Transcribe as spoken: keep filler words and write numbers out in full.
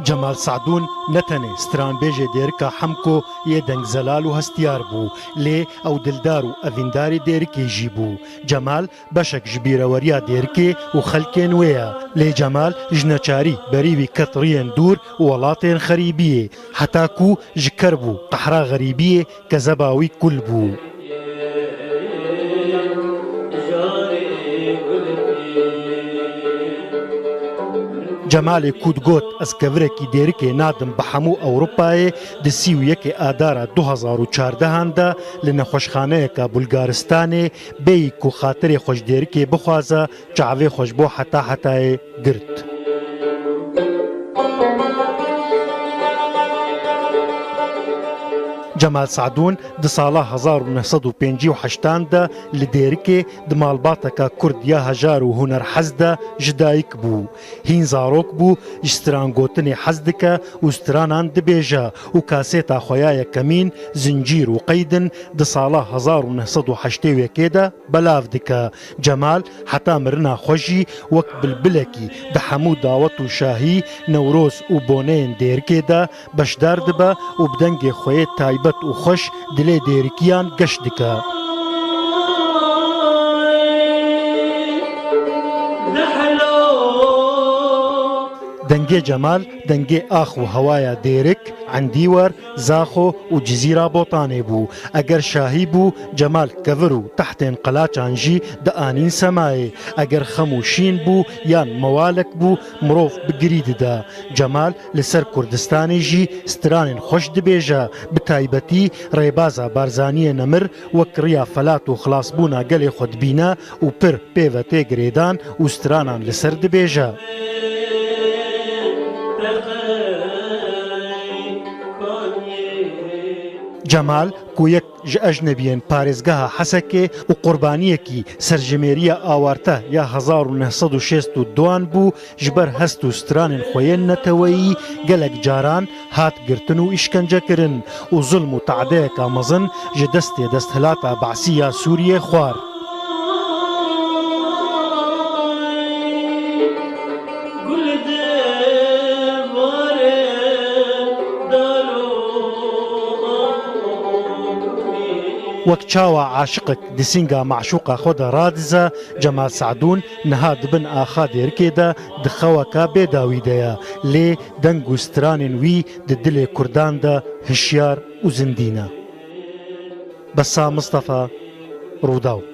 Cemal Sadûn ne tenê stranbêjê Dêrika Hemko yê dengzelal û hestiyar bû, lê ew dildar û evîndarê Dêrikê jî bû. Cemal beşek ji bîreweriya Dêrikê û xelkên wê ye. Lê Cemal ji neçarî berî wî ket riyên dûr û welatên xerîbiyê. Heta ku ji ker bû qehra xerîbiyê, kezeba wî kul bû. Cemalê ku digot, "Ez kevirekî Dêrikê nadim bi hemû Ewropayê", di sî û yekê Adara du hezar û çardehan de li nexweşxaneyeke Bulgaristanê bêyî ku xatirê xwe ji Dêrikê bixwaze, çavê xwe ji bo heta hetayê girt. Cemal Sadûn di sala hezar û neh sed û pêncî û heştan de li Dêrikê di malbateka Kurd ya hejar û hunerhez de ji dayik bû. Hîn zarok bû, ji strangotinê hez dike û stranan dibêje û kasêta xwe ya yekemîn Zincîr û Qeydin di sala hezar û neh sed û heştê û yekê de belav dike. Cemal heta mirina xwe jî wek bilbilekî di hemû dawet û şahî, newroz û boneyên Dêrikê de beşdar dibe û bi dengê xwe yê taybet û xweş dilê Dêrikiyan geş dike. Dengê Cemal dengê ax û hewaya Dêrik, Endîwer, Zaxo û Cizîra Botanê bû. Eger şahî bû, Cemal kevir û tehtên qelaçan jî dianîn semayê. Eger xem û şîn bû yan mewalek bû, mirov bi girî dida. Cemal li ser Kurdistanê jî stranên xweş dibêje, bi taybetî rêbaza Barzaniyê nemir wek riya felat û xilasbûna gelê xwe dibîne û pir pê ve tê girêdan û stranan li ser dibêje. Cemal ku yek ji ecnebiyên parêzgeha Hesekê û qurbaniyekî serjimêriya awarte ya hezar û neh sed û şêst û duan bû, ji ber hest û stranên xwe yên neteweyî gelek caran hat girtin û îşkencekirin û zulm û tadeyeka mezin ji destê desthilata Be'sî ya Sûriyê xwar. Wek çawa aşiqek di sînga meşûqa xwe de radize, Cemal Sadûn niha di bin axa Dêrikê de di xeweka bêdawî de ye, lê deng û stranên wî di dilê Kurdan de hişyar û zindî ne. Bessam Mistefa, Rûdaw.